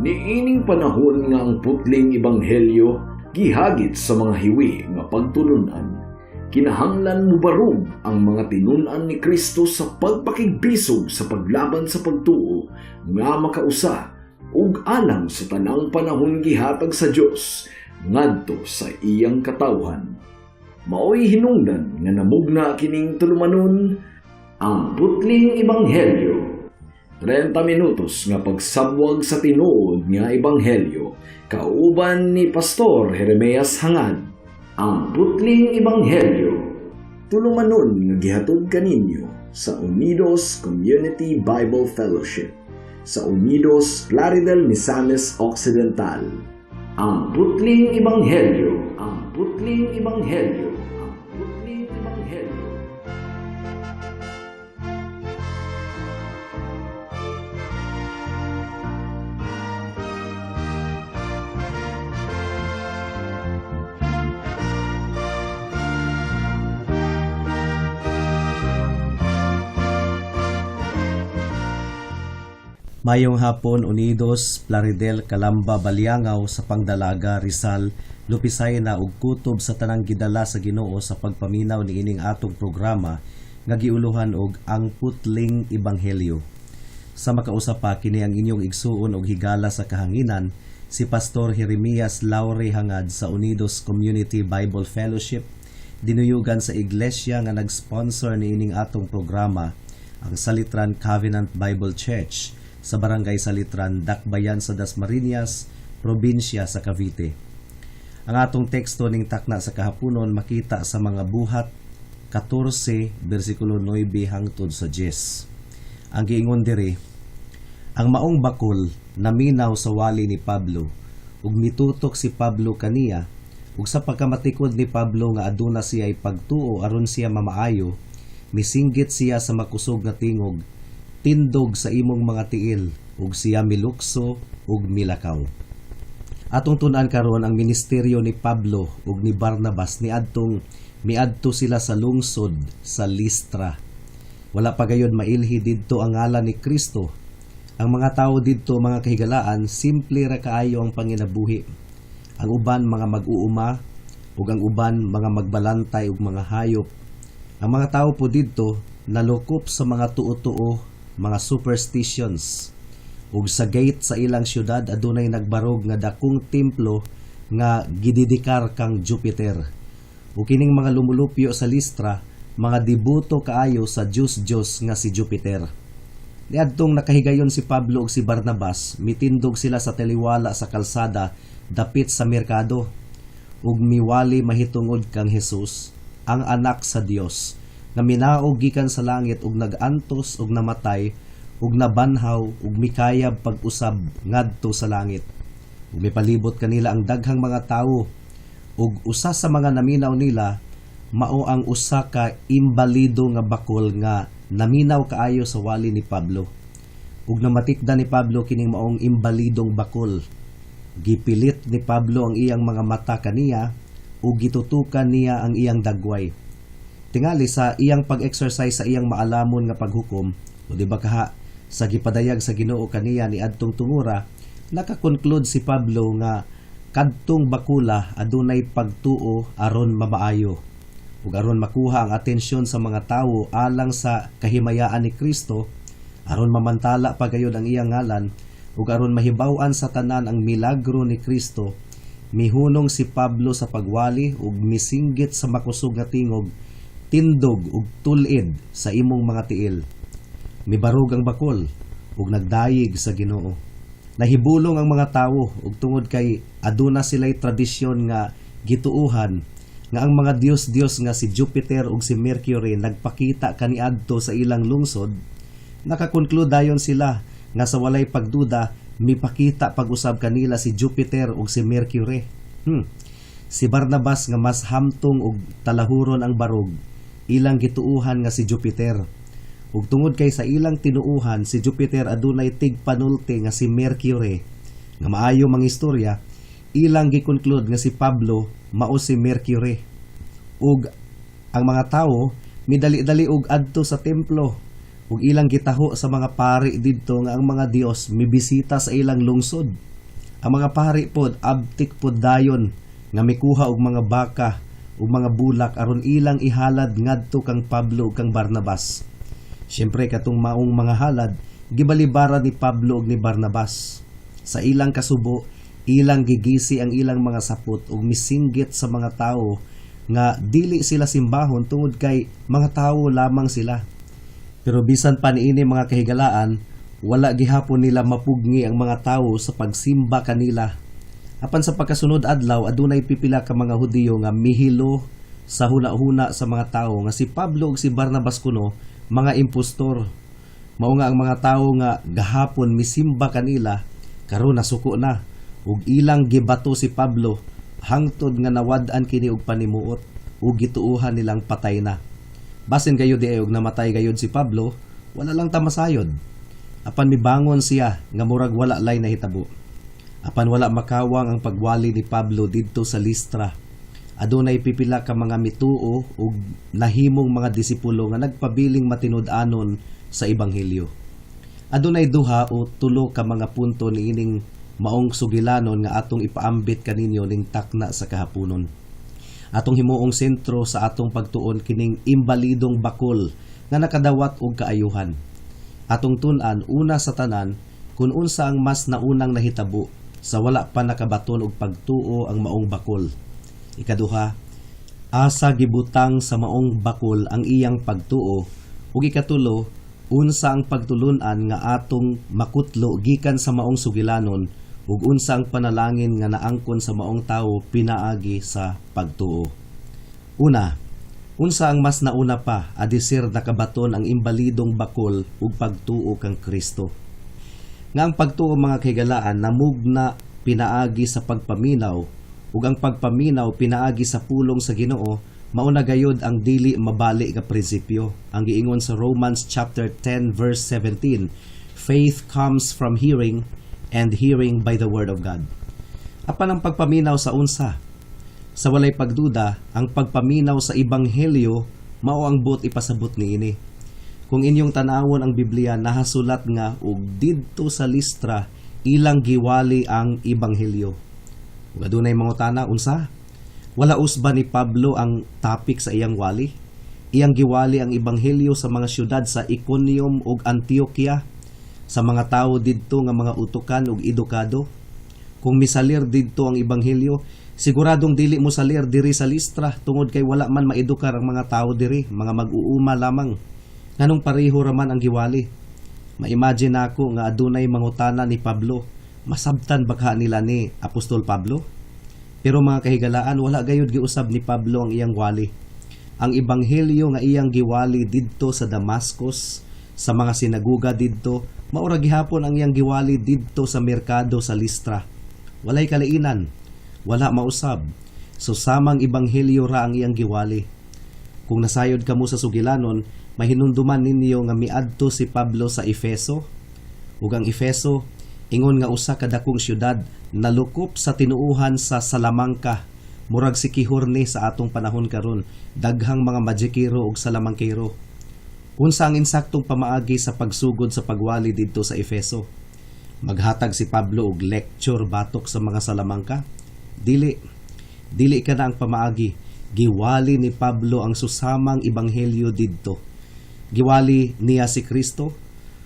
Niining panahon nga ang putling ebanghelyo gihagit sa mga hiwi nga pagtulunan, kinahanglan mubarog ang mga tinun-an ni Kristo sa pagpakigbisog sa paglaban sa pagtuo nga makausa ug alang sa tanang panahon gihatag sa Dios ngadto sa iyang katawhan. Maoy hinungdan nga namugna kining tulumanon, Ang Putling Ebanghelyo. 30 minutos nga pagsabwag sa tinuod nga ebanghelyo kauban ni Pastor Jeremias Hangad. Ang Putling Ebanghelyo. Tulumanon nga gihatod kaninyo sa Unidos Community Bible Fellowship sa Unidos, Plaridel, Misamis Occidental. Ang Putling Ebanghelyo. Ang Putling Ebanghelyo. Ang Putling Ebanghelyo. Mayong hapon, Unidos, Plaridel, Calamba, Baliangao sa Pangdalaga, Rizal, Lupisayna ug kutob sa tanang gidala sa Ginoo sa pagpaminaw niining atong programa nga giuluhan og Ang Putling Ebanghelyo. Sa makausa pa, kini ang inyong igsuon og higala sa kahanginan, si Pastor Jeremias Laure Hangad sa Unidos Community Bible Fellowship, dinuyugan sa iglesia nga nag-sponsor niining atong programa, ang Salitran Covenant Bible Church sa Barangay Salitran, Dakbayan sa Dasmariñas, probinsya sa Cavite. Ang atong teksto ning takna sa kahaponon makita sa Mga Buhat 14 bersikulo 9 hangtod sa 10. Ang giingon diri, ang maong bakol naminaw sa wali ni Pablo ug mitutok si Pablo kaniya, ug sa pagkamatikod ni Pablo nga aduna siya pagtuo aron siya mamaayo, misinggit siya sa makusog nga tingog, "Tindog sa imong mga tiil," ug siya milukso ug milakaw. Atong tun-an karon ang ministeryo ni Pablo ug ni Barnabas niadtong miadto sila sa lungsod sa Listra. Wala pa gayud mailhi didto ang ngalan ni Kristo. Ang mga tawo didto, mga kahigalaan, simple ra kaayo ang panginabuhi. Ang uban mga mag-uuma ug ang uban mga magbalantay ug mga hayop. Ang mga tawo po didto nalukop sa mga tuo-tuo, mga superstitions. Ug sa gate sa ilang syudad adunay nagbarog nga dakong templo nga gidedikar kang Jupiter. Ug kining mga lumulupyo sa Listra, mga deboto kaayo sa Diyos-Diyos nga si Jupiter. Niadtong nakahigayon si Pablo ug si Barnabas, mitindog sila sa taliwala sa kalsada dapit sa merkado ug miwali mahitungod kang Jesus, ang anak sa Dios, nga minaog gikan sa langit ug nag-antos ug namatay ug nabanhaw ug mikayab pag-usab ngadto sa langit. Ug mipalibot kanila ang daghang mga tawo, ug usa sa mga naminaw nila mao ang usa ka imbalido nga bakol nga naminaw kaayo sa wali ni Pablo. Ug namatikdan ni Pablo kining maong imbalidong bakol. Gipilit ni Pablo ang iyang mga mata kaniya ug gitutukan niya ang iyang dagway. Tingali sa iyang pag-exercise sa iyang maalamon nga paghukom, o di ba kaha sa gipadayag sa Ginoo kaniya niadtong tungura, nakakonclude si Pablo nga kadtong bakula adunay pagtuo aron mamaayo ug aron makuha ang atensyon sa mga tawo alang sa kahimayaan ni Kristo, aron mamantala pa gayud ang iyang ngalan ug aron mahibaw-an sa tanan ang milagro ni Kristo. Mihunong si Pablo sa pagwali ug misinggit sa makusog nga tingog, "Tindog ug tul-id sa imong mga tiil." Mibarog ang bakol ug nagdayeg sa Ginoo. Nahibulong ang mga tawo, ug tungod kay aduna sila'y tradisyon nga gituuhan nga ang mga diyos-diyos nga si Jupiter ug si Mercury nagpakita kaniadto sa ilang lungsod, nakakonclude dayon sila nga sa walay pagduda mipakita pag-usab kanila si Jupiter ug si Mercury. Si Barnabas nga mas hamtong og talahuron ang barog, ilang gituuhan nga si Jupiter. Ug tungod kay sa ilang tinuuhan si Jupiter adunay tigpanulti nga si Mercury nga maayo mangistorya, ilang gi-conclude nga si Pablo mao si Mercury. Ug ang mga tawo midali-dali og adto sa templo ug ilang gitaho sa mga pari didto nga ang mga dios mibisita sa ilang lungsod. Ang mga pari pod abtik pod dayon nga mikuha og mga baka ug mga bulak aron ilang ihalad ngadto kang Pablo ug kang Barnabas. Siyempre, katong maong mga halad gibalibara ni Pablo ug ni Barnabas. Sa ilang kasubo, ilang gigisi ang ilang mga sapot ug misinggit sa mga tawo nga dili sila simbahon tungod kay mga tawo lamang sila. Pero bisan pa niini, mga kahigalaan, wala gihapon nila mapugngi ang mga tawo sa pagsimba kanila. Apan sa pagkasunod adlaw, adunay pipila ka mga Hudiyo nga mihilo sa huna-huna sa mga tawo nga si Pablo ug si Barnabas kuno mga impostor. Mao nga ang mga tawo nga gahapon misimba kanila karon nasuko na ug ilang gibato si Pablo hangtod nga nawad-an kini og panimuot ug gituohan nilang patay na. Basin gayud diay og namatay gayud si Pablo, wala lang ta masayod. Apan mibangon siya nga murag wala lay nahitabo. Apan wala makawang ang pagwali ni Pablo didto sa Listra. Adunay pipila ka mga mituo ug nahimong mga disipulo nga nagpabiling matinud-anon sa ebanghelyo. Adunay duha o tulo ka mga punto niining maong sugilanon nga atong ipaambit kaninyo ning takna sa kahaponon. Atong himuong sentro sa atong pagtuon kining imbalidong bakol nga nakadawat og kaayuhan. Atong tun-an, una sa tanan, kung unsa ang mas naunang nahitabo sa wala pa nakabaton og pagtuo ang maong bakol. Ikaduha, asa gibutang sa maong bakol ang iyang pagtuo, ug ikatulo, unsa ang pagtulun-an nga atong makutlo gikan sa maong sugilanon ug unsa ang panalangin nga naangkon sa maong tawo pinaagi sa pagtuo. Una, unsa ang mas nauna pa adisir nakabaton ang imbalidong bakol ug pagtuo kang Kristo? Nga ang pagtuo, mga kahigalaan, namugna pinaagi sa pagpaminaw ug ang pagpaminaw pinaagi sa pulong sa Ginoo, mauna gayud ang dili mabali nga prinsipyo. Ang giingon sa Romans chapter 10 verse 17, "Faith comes from hearing, and hearing by the word of God." Apan ang pagpaminaw sa unsa? Sa walay pagduda, ang pagpaminaw sa ebanghelyo mao ang buot ipasabot niini. Kung inyong tanawon ang Biblia, nahasulat nga ug didto sa Listra ilang giwali ang ebanghelyo. Ug adunay mangutana, unsa? Wala usba ni Pablo ang topic sa iyang wali? Iyang giwali ang ebanghelyo sa mga syudad sa Iconium ug Antioquia, sa mga tawo didto nga mga utukan ug edukado. Kung misalir didto ang ebanghelyo, siguradong dili mo salir diri sa Listra tungod kay wala man maedukar ang mga tawo diri, mga mag-uuma lamang. Nganong pareho raman ang giwali? Ma-imagine nako nga adunay mangutana ni Pablo, masabtan ba ka nila ni Apostol Pablo? Pero, mga kahigalaan, wala gayud giusab ni Pablo ang iyang wali. Ang ebanghelyo nga iyang giwali didto sa Damascus, sa mga sinaguga didto, maura gihapon ang iyang giwali didto sa merkado sa Listra. Walay kalainan, wala mausab. So samang ebanghelyo ra ang iyang giwali. Kung nasayod kamo sa sugilanon, mahinumduman ninyo nga miadto si Pablo sa Efeso. Ug ang Efeso, ingon nga usa ka dakong syudad nalukop sa tinuohan sa salamangka. Murag Siquijor ni sa atong panahon karon, daghang mga majikero ug salamangkero. Unsa ang insaktong pamaagi sa pagsugod sa pagwali didto sa Efeso? Maghatag si Pablo og lecture batok sa mga salamangka? Dili. Dili kana ang pamaagi. Giwali ni Pablo ang susamang ebanghelyo didto. Giwali niya si Kristo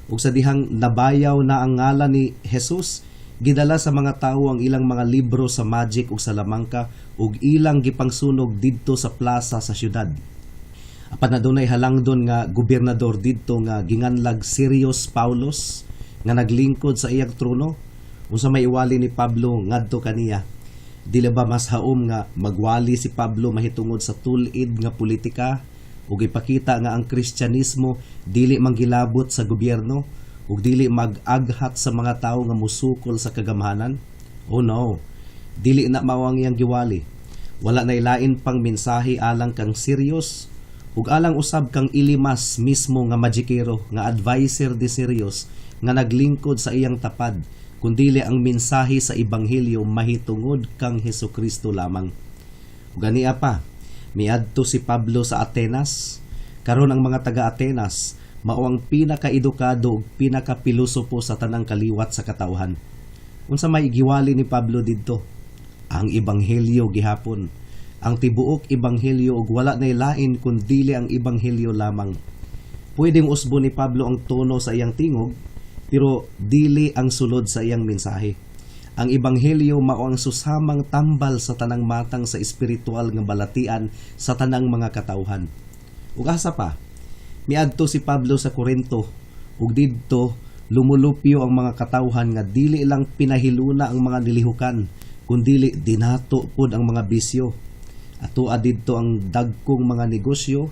ug sa dihang nabayaw na ang ngalan ni Jesus, gidala sa mga tawo ang ilang mga libro sa magic ug salamangka ug ilang gipangsunog didto sa plaza sa syudad. Apan adunay halangdon nga gobernador didto nga ginganlag Sergius Paulus nga naglingkod sa iyang trono. Unsa may iwali ni Pablo ngadto kaniya? Dili ba mas haom nga magwali si Pablo mahitungod sa tul-id nga politika ug ipakita nga ang Kristyanismo dili manggilabot sa gobyerno ug dili mag-aghat sa mga tawo nga musukol sa kagamhanan? Oh no, dili na mao ang iyang giwali. Wala na ilain pang mensahe alang kang Sergius ug alang usab kang Elimas mismo nga majikero nga advisor ni Sergius nga naglingkod sa iyang tapad, kundili ang mensahe sa ebanghelyo mahitungod kang Hesukristo lamang. Ug ania pa, miadto si Pablo sa Atenas. Karon ang mga taga Atenas mao ang pinakaedukado ug pinakapilosopo sa tanang kaliwat sa katawhan. Unsa may giwali ni Pablo didto? Ang ebanghelyo gihapon. Ang tibuok ebanghelyo ug wala nay lain kun dili ang ebanghelyo lamang. Pwedeng usbon ni Pablo ang tono sa iyang tingog, pero dili ang sulod sa iyang mensahe. Ang ebanghelyo mao ang susamang tambal sa tanang matang sa espiritual nga balatian sa tanang mga katawhan. Ug asa pa, miadto si Pablo sa Korinto ug didto lumulupyo ang mga katawhan nga dili lang pinahiluna ang mga nilihukan kundili dinato pod ang mga bisyo. Atoa didto ang dagkong mga negosyo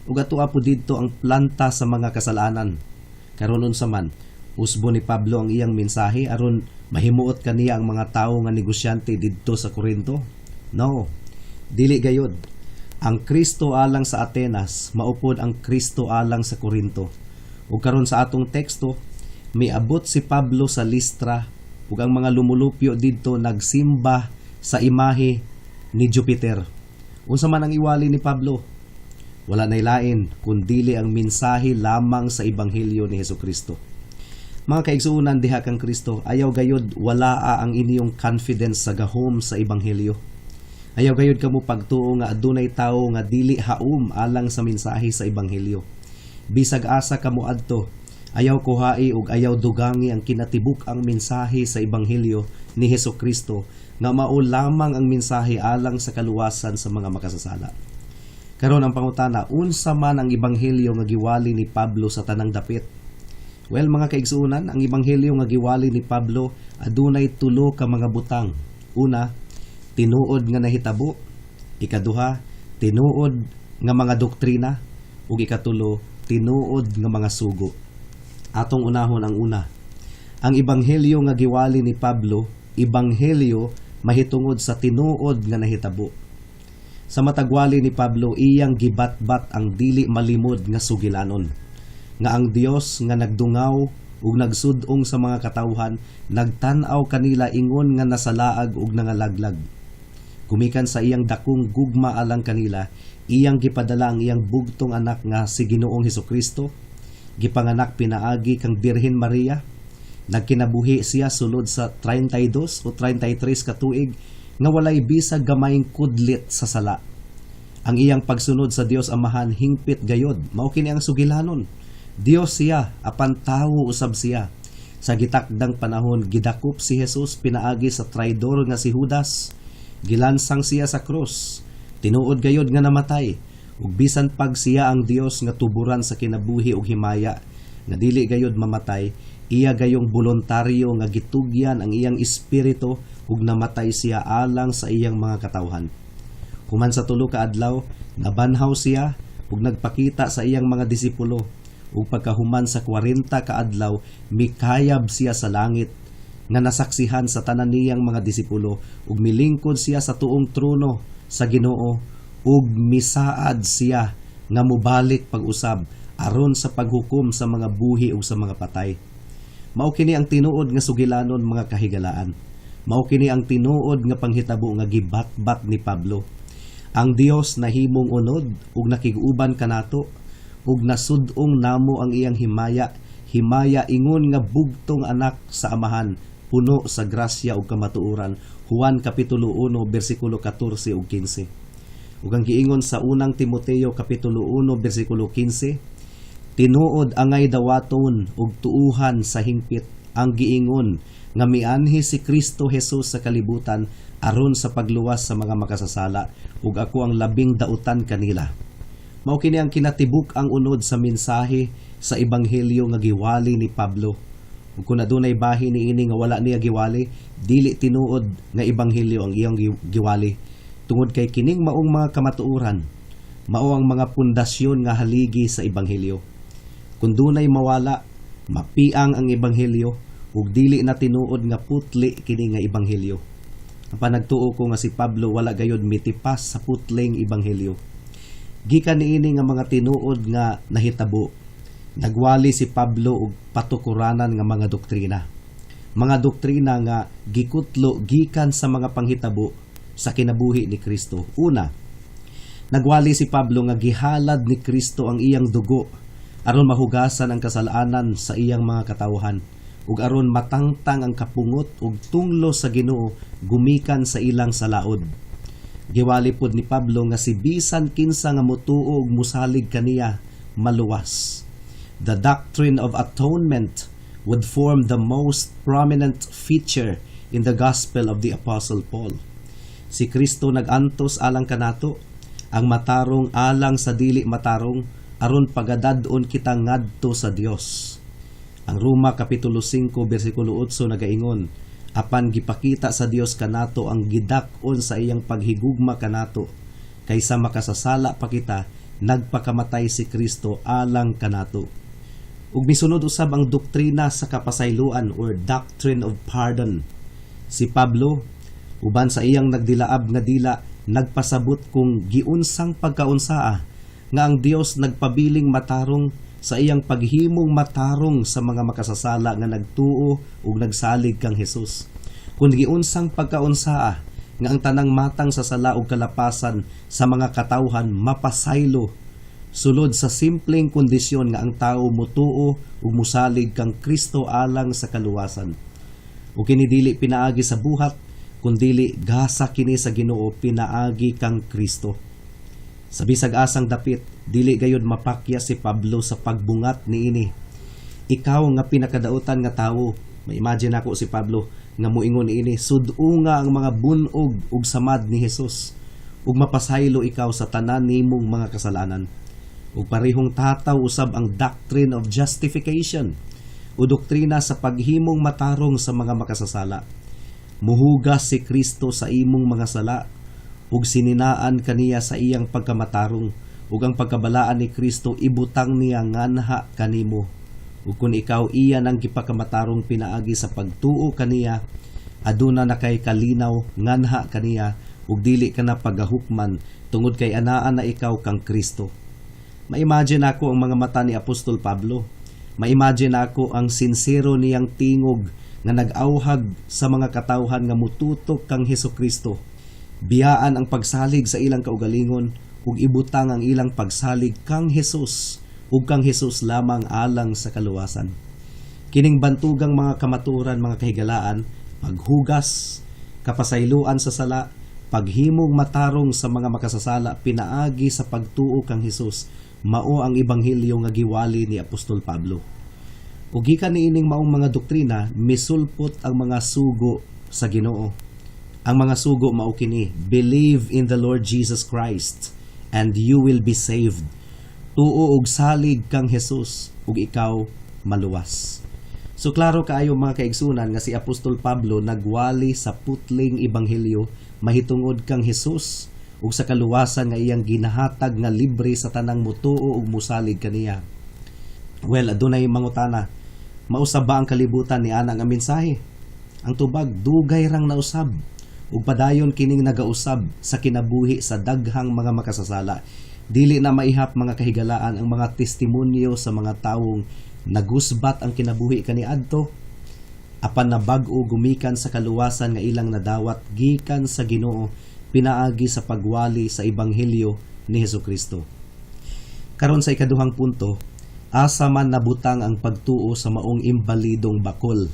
ug atoa pod didto ang planta sa mga kasalanan. Karon, unsa man, usbo ni Pablo ang iyang mensahe aron mahimuot kaniya ang mga tawo nga negosyante didto sa Korinto? No. Dili gayod. Ang Kristo alang sa Atenas mao pod ang Kristo alang sa Korinto. Ug karon sa atong teksto, miabot si Pablo sa Listra ug ang mga lumulupyo didto nagsimba sa imahe ni Jupiter. Unsa man ang iwali ni Pablo? Wala nay lain kundili ang mensahe lamang sa ebanghelyo ni Hesukristo. Mga kaigsuonan diha kang Kristo, ayaw gayod walaa ang inyong confidence sa gahom sa ebanghelyo. Ayaw gayod kamo pagtuo nga adunay tawo nga dili haum alang sa mensahe sa ebanghelyo. Bisag asa kamo adto, ayaw kuhai ug ayaw dugangi ang kinatibuk-ang mensahe sa ebanghelyo ni Hesukristo nga mao lamang ang mensahe alang sa kaluwasan sa mga makasasala. Karon ang pangutana, unsa man ang ebanghelyo nga giwali ni Pablo sa tanang dapit? Well, mga kaigsuonan, ang ebanghelyo nga giwali ni Pablo adunay tulo ka mga butang. Una, tinuod nga nahitabo. Ikaduha, tinuod nga mga doktrina. Ug ikatulo, tinuod nga mga sugo. Atong unahon ang una. Ang ebanghelyo nga giwali ni Pablo, ebanghelyo mahitungod sa tinuod nga nahitabo. Sa matagwali ni Pablo, iyang gibatbat ang dili malimod nga sugilanon nga ang Dios nga nagdungaw ug nagsud-ong sa mga katawhan nagtan-aw kanila ingon nga nasalaag ug nangalaglag. Gumikan sa iyang dakong gugma alang kanila, iyang gipadala ang iyang bugtong anak nga si Ginoong Hesukristo, gipanganak pinaagi kang Birhen Maria. Nagkinabuhi siya sulod sa 32 o 33 ka tuig nga walay bisag gamayng kudlit sa sala. Ang iyang pagsunod sa Dios Amahan hingpit gayod. Mao kini ang sugilanon. Dios siya, apan tawo usab siya. Sa gitakdang panahon, gidakop si Jesus pinaagi sa traidor nga si Judas. Gilansang siya sa krus. Tinuod gayod nga namatay. Ug bisan pag siya ang Dios nga tuburan sa kinabuhi ug himaya, nga dili gayod mamatay, iya gayong boluntaryo nga gitugyan ang iyang espiritu ug namatay siya alang sa iyang mga katawhan. Human sa 3 ka adlaw, nabanhaw siya ug nagpakita sa iyang mga disipulo. Ug pagkahuman sa 40 ka adlaw, mikayab siya sa langit nga nasaksihan sa tanan niyang mga disipulo ug milingkod siya sa tuong trono sa Ginoo ug misaad siya nga mobalik pag-usab aron sa paghukom sa mga buhi ug sa mga patay. Mao kini ang tinuod nga sugilanon, mga kahigalaan. Mao kini ang tinuod nga panghitabo nga gibatbat ni Pablo. Ang Dios nahimong unod ug nakig-uban kanato ug nasud-ong namo ang iyang himaya, himaya ingon nga bugtong anak sa Amahan, puno sa grasya ug kamatuoran. Juan kapitulo 1 bersikulo 14 ug 15. Ug ang giingon sa Unang Timoteo kapitulo 1 bersikulo 15, "Tinuod angay dawaton ug tuuhan sa hingpit ang giingon nga mianhi si Kristo Jesus sa kalibutan aron sa pagluwas sa mga makasasala, ug ako ang labing dautan kanila." Mao kini ang kinatibuk-ang unod sa mensahe sa ebanghelyo nga giwali ni Pablo. Ug kung adunay bahin niini nga wala niya giwali, dili tinuod nga ebanghelyo ang iyang giwali. Tungod kay kining maong mga kamatuoran, mao ang mga pundasyon nga haligi sa ebanghelyo. Kung dunay mawala, mapiang ang ebanghelyo ug dili na tinuod nga putli kini nga ebanghelyo. Ang panagtuo ko nga si Pablo wala gayod mitipas sa putling ebanghelyo. Gikan niini nga mga tinuod nga nahitabo, nagwali si Pablo og patukuranan nga mga doktrina. Mga doktrina nga gikutlo gikan sa mga panghitabo sa kinabuhi ni Kristo. Una, nagwali si Pablo nga gihalad ni Kristo ang iyang dugo aron mahugasan ang kasalanan sa iyang mga katawhan. ug aron matangtang ang kapungot ug tunglo sa Ginoo gumikan sa ilang salaod. Giwali pod ni Pablo nga si bisan kinsa nga motuo ug mosalig kaniya maluwas. The doctrine of atonement would form the most prominent feature in the gospel of the Apostle Paul. Si Kristo nag-antos alang kanato, ang matarong alang sa dili matarong, aron pagadad-on kita ngadto sa Dios. Ang Roma kapitulo 5 bersikulo 8 nagaingon, "Apan gipakita sa Dios kanato ang gidak-on sa iyang paghigugma kanato, kaysa makasasala pa kita, nagpakamatay si Kristo alang kanato." Ug misunod usab ang doktrina sa kapasayloan or doctrine of pardon. Si Pablo, uban sa iyang nagdilaab nga dila, nagpasabot kung giunsang pagkaunsaa nga ang Dios nagpabiling matarong sa iyang paghimong matarong sa mga makasasala nga nagtuo ug nagsalig kang Hesus. Kung giunsang pagkaunsaa nga ang tanang matang sa sala ug kalapasan sa mga katawhan mapasaylo sulod sa simpleng kondisyon nga ang tao mutuo ug musalig kang Kristo alang sa kaluwasan. Ug kini dili pinaagi sa buhat, kundili gasa kini sa Ginoo pinaagi kang Kristo. Sa bisag asang dapit, dili gayud mapakya si Pablo sa pagbungat niini. "Ikaw nga pinakadautan nga tawo," ma-imagine ako si Pablo nga moingon niini, "sud-unga ang mga bunog ug samad ni Hesus ug mapasaylo ikaw sa tanan nimong mga kasalanan." Ug parehong tataw usab ang doctrine of justification o doktrina sa paghimong matarong sa mga makasasala. Muhugas si Kristo sa imong mga sala ug sininaan kaniya sa iyang pagkamatarong, ug ang pagkabalaan ni Kristo ibutang niya nganha kanimo. Ug kung ikaw iya nang gipakamatarong pinaagi sa pagtuo kaniya, aduna na kay kalinaw nganha kaniya ug dili ka na pagahukman tungod kay anaa na ikaw kang Kristo. Ma-imagine ako ang mga mata ni Apostol Pablo. Ma-imagine ako ang sinsero niyang tingog nga nag-awhag sa mga katawhan nga mututok kang Hesus Kristo. Biyaan ang pagsalig sa ilang kaugalingon ug ibutang ang ilang pagsalig kang Hesus ug kang Hesus lamang alang sa kaluwasan. Kining bantugang mga kamatuoran, mga kahigalaan, paghugas, kapasayloan sa sala, paghimong matarong sa mga makasasala pinaagi sa pagtuo kang Hesus, mao ang ebanghelyo nga giwali ni Apostol Pablo. Ug gikan niining maong mga doktrina, misulpot ang mga sugo sa Ginoo. Ang mga sugo mao kini: "Believe in the Lord Jesus Christ and you will be saved." Tuo og salig kang Hesus ug ikaw maluwas. So klaro kaayo, mga kaigsunan, nga si Apostol Pablo nagwali sa putling ebanghelyo mahitungod kang Hesus ug sa kaluwasan nga iyang ginahatag nga libre sa tanang mutuo ug musalig kaniya. Well, adunay mangutana, mausab ba ang kalibutan ni ana nga mensahe? Ang tubag, dugay rang nausab ug padayon kining nagausab sa kinabuhi sa daghang mga makasasala. Dili na maihap, mga kahigalaan, ang mga testimonyo sa mga tawong nagusbat ang kinabuhi kaniadto apan nabag-o gumikan sa kaluwasan nga ilang nadawat gikan sa Ginoo pinaagi sa pagwali sa ebanghelyo ni Hesukristo. Karon, sa ikaduhang punto, asa man nabutang ang pagtuo sa maong imbalidong bakol?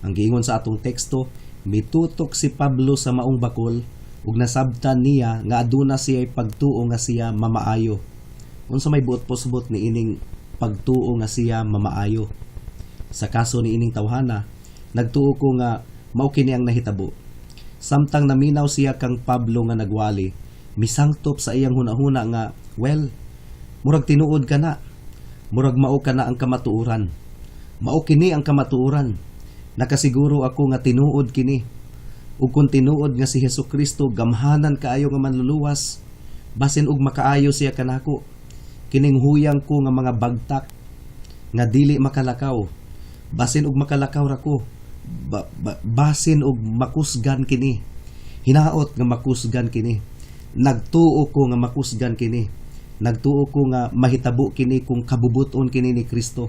Ang giingon sa atong teksto, mitutok si Pablo sa maong bakol ug nasabtan niya nga aduna siya pagtuo nga siya mamaayo. Unsa may buot pasabot ni ining pagtuo nga siya mamaayo? Sa kaso ni ining tawhana, nagtuo ko nga mao kini ang nahitabo. Samtang naminaw siya kang Pablo nga nagwali, misangtop sa iyang hunahuna nga, "Well, murag tinuod ka na. Murag mao ka na ang kamatuoran. Mao kini ang kamatuoran. Nakasiguro ako nga tinuod kini. Ug kung tinuod nga si Hesus Kristo gamhanan kaayo nga manluluwas, basin og makaayo siya kanako. Kining huyang ko nga mga bagtak nga dili makalakaw, basin og makalakaw ra ko. Basin og makusgan kini. Hinaot nga makusgan kini. Nagtuo ko nga makusgan kini. Nagtuo ko nga mahitabo kini kung kabubuton kini ni Kristo.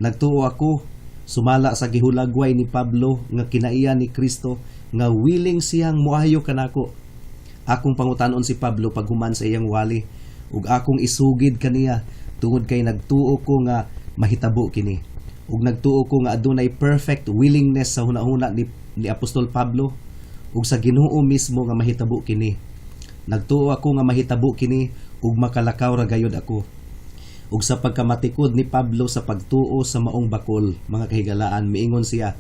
Nagtuo ako sumala sa gihulagway ni Pablo nga kinaiya ni Kristo nga willing siyang muayo kanako. Akong pangutanon si Pablo paghuman sa iyang wali ug akong isugid kaniya tungod kay nagtuo ko nga mahitabo kini." Ug nagtuo ko nga adunay perfect willingness sa hunahuna ni Apostol Pablo ug sa Ginoo mismo nga mahitabo kini. Nagtuo ako nga mahitabo kini ug makalakaw ra gayud ako. Ug sa pagkamatikod ni Pablo sa pagtuo sa maong bakol, mga kahigalaan, miingon siya,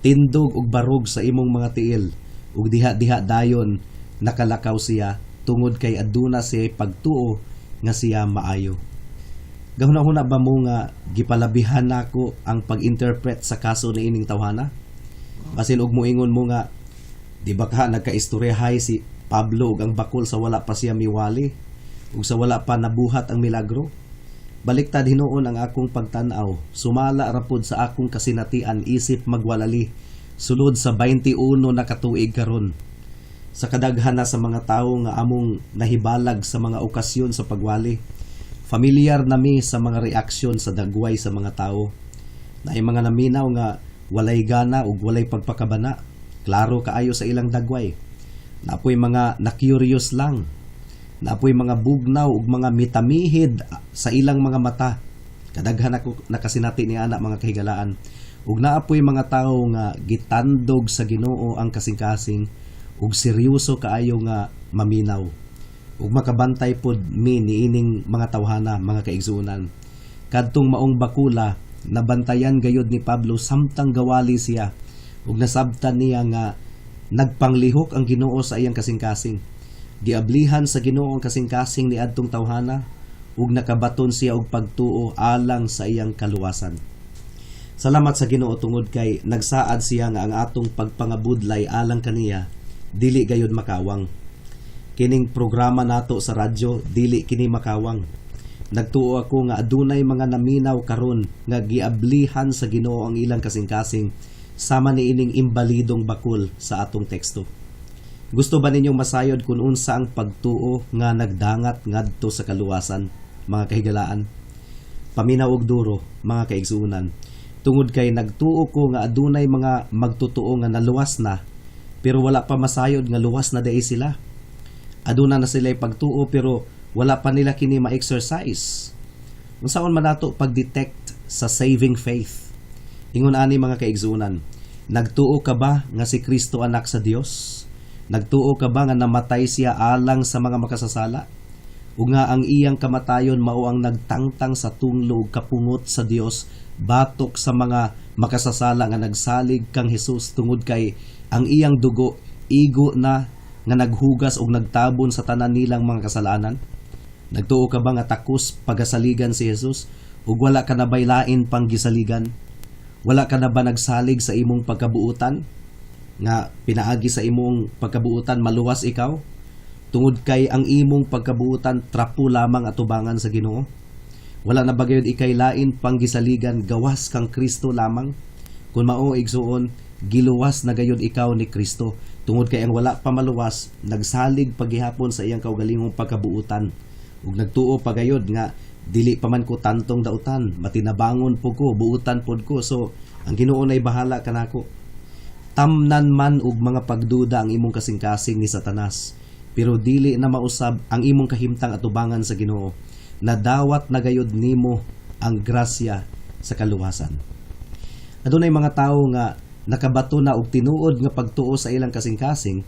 "Tindog ug barog sa imong mga tiil," ug diha-diha dayon nakalakaw siya tungod kay aduna siya pagtuo nga siya maayo. Gahuna-huna ba mo nga gipalabihan nako ang pag-interpret sa kaso ni ining tawhana? Basin og moingon mo nga di ba ka nagkaistoryahay si Pablo ug ang bakol sa wala pa siya miwali ug sa wala pa nabuhat ang milagro? Baliktad hinuon ang akong pagtan-aw. Sumala ra pod sa akong kasinatian isip magwalali sulod sa 21 na katuig karon. Sa kadaghan na sa mga tawo nga among nahibalag sa mga okasyon sa pagwali, familiar nami sa mga reaksyon sa dagway sa mga tawo. Naay mga naminaw nga walay gana ug walay pagpakabana. Klaro kaayo sa ilang dagway. Naa poy mga na-curious lang. Naa poy mga bugnaw ug mga mitamihid sa ilang mga mata. Kadaghan ako nakasinati ni ana, mga kahigalaan. Ug naa poy mga tawo nga gitandog sa Ginoo ang kasing-kasing ug seryoso kaayo nga maminaw. Ug makabantay pod mi niining mga tawhana, mga kaigsuonan. Kadtong maong bakula, nabantayan gayud ni Pablo samtang gawali siya ug nasabtan niya nga nagpanglihok ang Ginoo sa iyang kasing-kasing. Giablihan sa Ginoo ang kasing-kasing ni adtong tawhana ug nakabaton siya og pagtuo alang sa iyang kaluwasan. Salamat sa Ginoo tungod kay nagsaad siya nga ang atong pagpangabudlay alang kaniya dili gayud makawang. Kining programa nato sa radyo, dili kini makawang. Nagtuo ako nga adunay mga naminaw karon nga giablihan sa Ginoo ang ilang kasing-kasing sama niining imbalidong bakul sa atong teksto. Gusto ba ninyong masayod kung unsa ang pagtuo nga nagdangat ngadto sa kaluwasan, mga kahigalaan? Paminaw og duro, mga kaigsuonan. Tungod kay nagtuo ko nga adunay mga magtotoo nga naluwas na pero wala pa masayod nga luwas na diay sila. Aduna na sila pagtuo pero wala pa nila kini ma-exercise. Unsaon man nato pag-detect sa saving faith? Ingon ani, mga kaigsuonan, nagtuo ka ba nga si Kristo anak sa Dios? Nagtuo ka ba nga namatay siya alang sa mga makasasala? Ug nga ang iyang kamatayon mao ang nagtangtang sa tunglo ug kapungot sa Dios batok sa mga makasasala nga nagsalig kang Hesus tungod kay ang iyang dugo igo na nga naghugas og nagtabon sa tanan nilang mga kasalanan? Nagtuo ka ba nga takos pagasaligan si Jesus ug wala ka na bay lain pang gisaligan? Wala ka na ba nagsalig sa imong pagkabuutan? Nga pinaagi sa imong pagkabuutan maluwas ikaw? Tungod kay ang imong pagkabuutan trapo lamang atubangan sa Ginoo? Wala na ba gayud ikay lain pang gisaligan gawas kang Kristo lamang? Kung mao, igsuon, giluwas na gayud ikaw ni Kristo tungod kay ang wala pa maluwas nagsalig pagihapon sa iyang kaugalingong pagkabuutan ug nagtuo pa gayud nga dili pa man ko tantong dautan, matinabangon po ko, buutan pod ko, so ang Ginoo nay bahala kanako. Tamnan man og mga pagduda ang imong kasing-kasing ni Satanas, pero dili na mausab ang imong kahimtang atubangan sa Ginoo. Nadawat na gayud nimo ang grasya sa kaluwasan. Adunay mga tawo nga nakabato na og tinuod nga pagtuo sa ilang kasing-kasing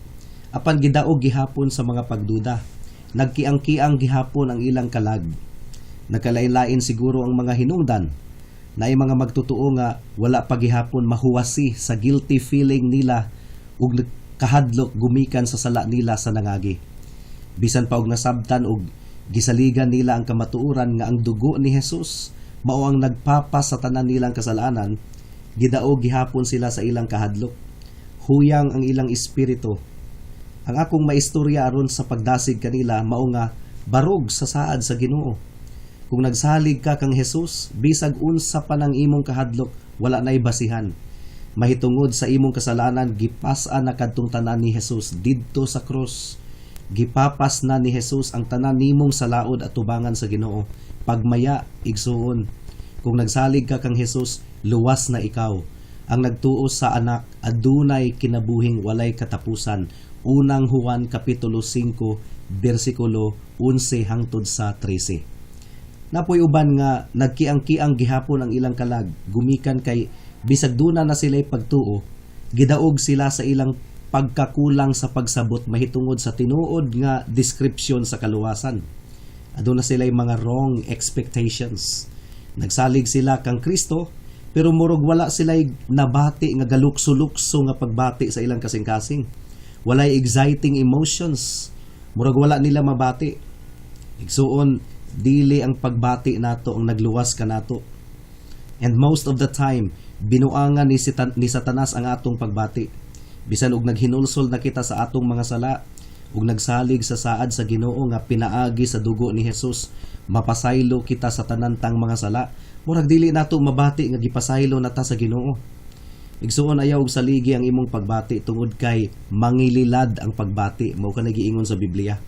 apan gidaog gihapon sa mga pagduda. Nagkiang-kiang gihapon ang ilang kalag. Nagkalain-lain siguro ang mga hinungdan. Naay mga magtotoo nga wala pa gihapon mahuwasi sa guilty feeling nila ug kahadlok gumikan sa sala nila sa nangagi. Bisan pa og nasabtan og gisaligan nila ang kamatuoran nga ang dugo ni Jesus mao ang nagpapas sa tanan nilang kasalanan, gidaog gihapon sila sa ilang kahadlok. Huyang ang ilang espiritu. Ang akong maistorya aron sa pagdasig kanila mao nga barog sa saad sa Ginoo. Kung nagsalig ka kang Jesus, bisag unsa pa nang imong kahadlok, wala nay basihan. Mahitungod sa imong kasalanan, gipas-an na kadtong tanan ni Jesus didto sa krus. Gipapas na ni Jesus ang tanan nimong salaod at tubangan sa Ginoo. Pagmaya, igsuon. Kung nagsalig ka kang Jesus, luwas na ikaw. Ang nagtuo sa anak adunay kinabuhing walay katapusan. Unang Juan kapitulo 5 bersikulo 11 hangtod sa 13. Naa poy uban nga nagkiang-kiang gihapon ang ilang kalag gumikan kay bisag duna na sila'y pagtuo, gidaog sila sa ilang pagkakulang sa pagsabot mahitungod sa tinuod nga description sa kaluwasan. Aduna sila'y mga wrong expectations. Nagsalig sila kang Kristo pero murog wala sila'y nabati nga galukso-lukso nga pagbati sa ilang kasing-kasing. Walay exciting emotions. Murag wala nila mabati. Igsuon, dili ang pagbati nato ang nagluwas kanato. And most of the time, binuangan ni Satanas ang atong pagbati. Bisan og naghinulsol na kita sa atong mga sala ug nagsalig sa saad sa Ginoo nga pinaagi sa dugo ni Jesus, mapasaylo kita sa tanan tang mga sala. Murag dili nato mabati nga gipasaylo na ta sa Ginoo. Igsuon, ayaw og saligi ang imong pagbati tungod kay mangililad ang pagbati, mao kanay giingon sa Biblia.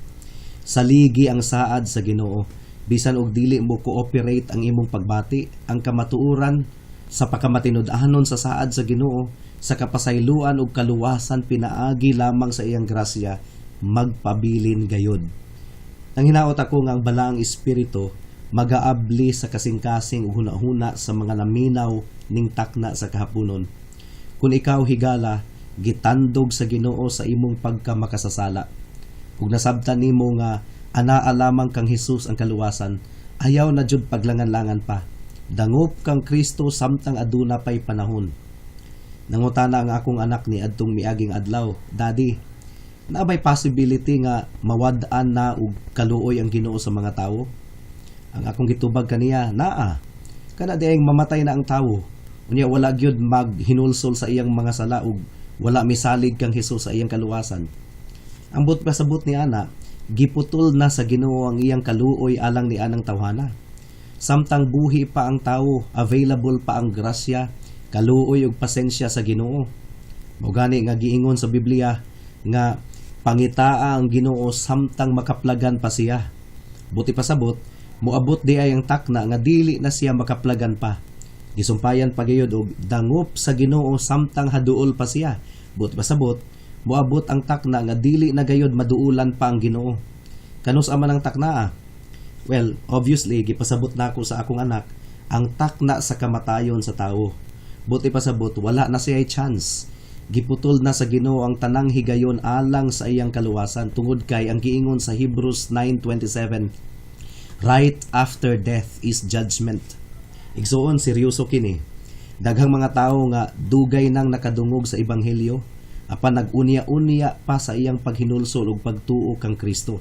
Saligi ang saad sa Ginoo. Bisan og dili mo cooperate ang imong pagbati, ang kamatuoran sa pakamatinud-anon sa saad sa Ginoo sa kapasayloan ug kaluwasan pinaagi lamang sa iyang grasya magpabilin gayod. Ang hinaot ako nga ang Balaang Espiritu magaabli sa kasing-kasing ug hunahuna sa mga naminaw ning takna sa kahaponon. Kung ikaw, higala, gitandog sa Ginoo sa imong pagkamakasasala, ug nasabtan nimo nga anaa lamang kang Hesus ang kaluwasan, ayaw na jud paglangan-langan pa. Dangop kang Kristo samtang aduna pay panahon. Nangutana ang akong anak ni adtong miaging adlaw, "Daddy, naa bay possibility nga mawad-an na og kaluoy ang Ginoo sa mga tawo?" Ang akong gitubag kaniya, "Naa. Kana diayng mamatay na ang tawo. Unya wala gyud maghinulsol sa iyang mga sala ug wala misalig kang Hesus sa iyang kaluwasan." Ang buot pasabot ni ana, giputol na sa Ginoo ang iyang kaluoy alang ni anang tawhana. Samtang buhi pa ang tawo, available pa ang grasya, kaluoy ug pasensya sa Ginoo. Mao gani nga giingon sa Biblia nga pangitaa ang Ginoo samtang makaplagan pa siya. Buot ipasabot, moabot di ay ang takna nga dili na siya makaplagan pa. Gisumpayan pa gayud og dangop sa Ginoo samtang haduol pa siya. Buot pasabot, moabot ang takna nga dili na gayud maduulan pa ang Ginoo. Kanus-a man ang taknaa? Well, obviously, gipasabot nako sa akong anak ang takna sa kamatayon sa tawo. Buot ipasabot, wala na siya chance. Giputol na sa Ginoo ang tanang higayon alang sa iyang kaluwasan tungod kay ang giingon sa Hebrews 9:27, "Right after death is judgment." Igsuon, seryoso kini. Daghang mga tawo nga dugay nang nakadungog sa ebanghelyo apan nag-unya-unya pa sa iyang paghinulsol ug pagtuo kang Kristo.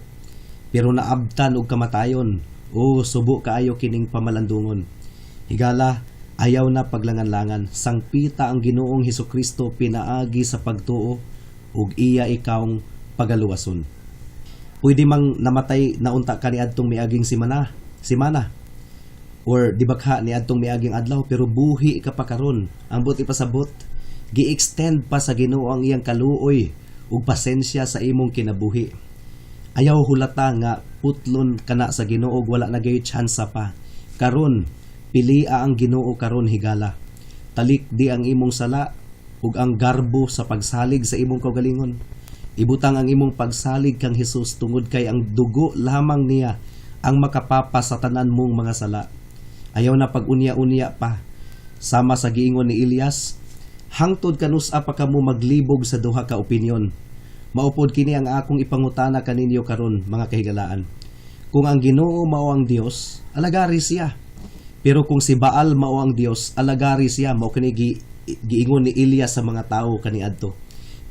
Pero naabtan og kamatayon. O subo kaayo kining pamalandungon. Higala, ayaw na paglangan-langan. Sangpita ang Ginoong Hesukristo pinaagi sa pagtuo ug iya ikawng pagaluwason. Pwede mang namatay na unta ka niadtong miaging simana or di bakha niadtong miaging adlaw, pero buhi ka pa karon. Ang buot ipasabot, gi-extend pa sa Ginoo ang iyang kaluoy ug pasensya sa imong kinabuhi. Ayaw hulata nga putlon kana sa Ginoo ug wala na gayoy tsansa pa. Karon, pilia ang Ginoo karon, higala. Talikdi ang imong sala ug ang garbo sa pagsalig sa imong kaugalingon. Ibutang ang imong pagsalig kang Hesus tungod kay ang dugo lamang niya ang makapapa sa tanan mong mga sala. Ayaw na pag-unya-unya pa. Sama sa giingon ni Elias, "Hangtod kanus-a pa kamo maglibog sa duha ka opinyon?" Mao pod kini ang akong ipangutana kaninyo karon, mga kahigalaan. Kung ang Ginoo mao ang Dios, alagari siya. Pero kung si Baal mao ang Dios, alagari siya. Mao kini giingon ni Elias sa mga tawo kaniadto.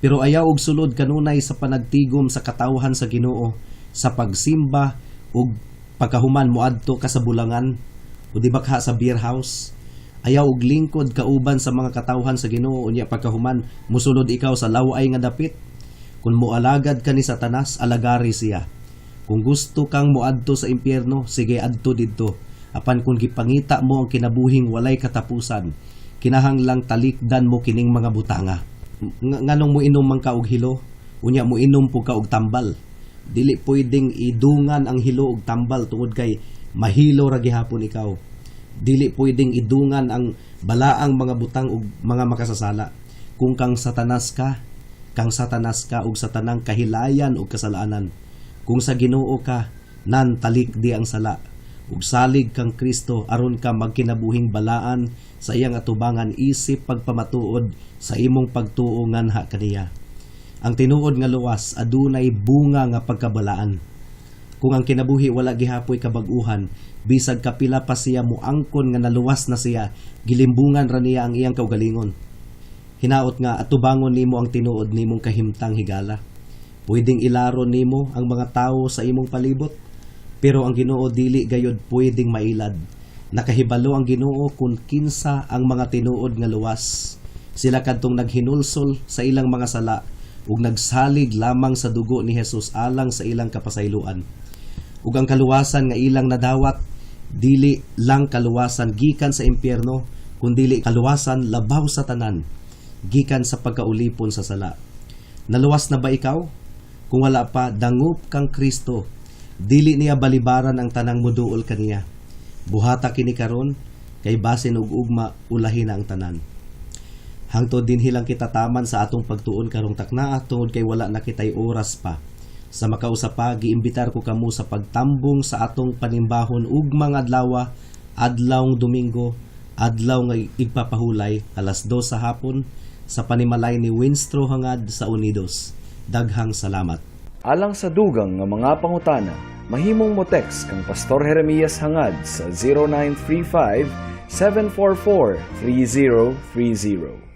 Pero ayaw og sulod kanunay sa panagtigom sa katawhan sa Ginoo sa pagsimba ug pagkahuman moadto ka sa bulangan o di bakha sa beer house. Ayaw og lingkod kauban sa mga katawhan sa Ginoo unya pagkahuman musulod ikaw sa laway nga dapit. Kung moalagad ka ni Satanas, alagari siya. Kung gusto kang moadto sa impyerno, sige, adto didto. Apan kung gipangita mo ang kinabuhing walay katapusan, kinahanglang talikdan mo kining mga butanga. Nganong mo inom man ka og hilo, unya mo inom pud ka og tambal? Dili pwedeng idungan ang hilo og tambal tungod kay mahilo ra gihapon ikaw. Dili pwedeng idungan ang balaang mga butang og mga makasasala. Kung kang Satanas ka, kang Satanas ka og sa tanang kahilayan ug kasalanan. Kung sa Ginoo ka, nan talikdi ang sala. Ug salig kang Kristo aron ka magkinabuhing balaan sa iyang atubangan isip pagpamatuod sa imong pagtuo nganha kaniya. Ang tinuod nga luwas adunay bunga nga pagkabalaan. Kung ang kinabuhi wala gihapoy kabag-uhan, bisag kapila pa siya muangkon nga naluwas na siya, gilimbungan ra niya ang iyang kaugalingon. Hinaot nga atubangon nimo ang tinuod nimong kahimtang, higala. Pwedeng ilaron nimo ang mga tawo sa imong palibot, pero ang Ginoo dili gayod pwedeng mailad. Nakahibalo ang Ginoo kung kinsa ang mga tinuod nga luwas. Sila kadtong naghinulsol sa ilang mga sala ug nagsalig lamang sa dugo ni Jesus alang sa ilang kapasayloan. Ug ang kaluwasan nga ilang nadawat dili lang kaluwasan gikan sa impyerno, kundili kaluwasan labaw sa tanan, gikan sa pagkaulipon sa sala. Naluwas na ba ikaw? Kung wala pa, dangup kang Kristo. Dili niya balibaran ang tanang muduol kaniya. Buhata kini karon kay basin og ugma ulahi na ang tanan. Hangtod dinhi lang kita taman sa atong pagtuon karong taknaa tungod kay wala na kitay oras pa. Sa makausa pa, giimbitar ko kamo sa pagtambong sa atong panimbahon ugmang adlawa, adlawng Domingo, adlaw nga igpapahulay, 2:00 sa hapon, sa panimalay ni Winstro Hangad sa Unidos. Daghang salamat. Alang sa dugang nga mga pangutana, mahimong mo text kang Pastor Jeremias Hangad sa 0935 744 3030.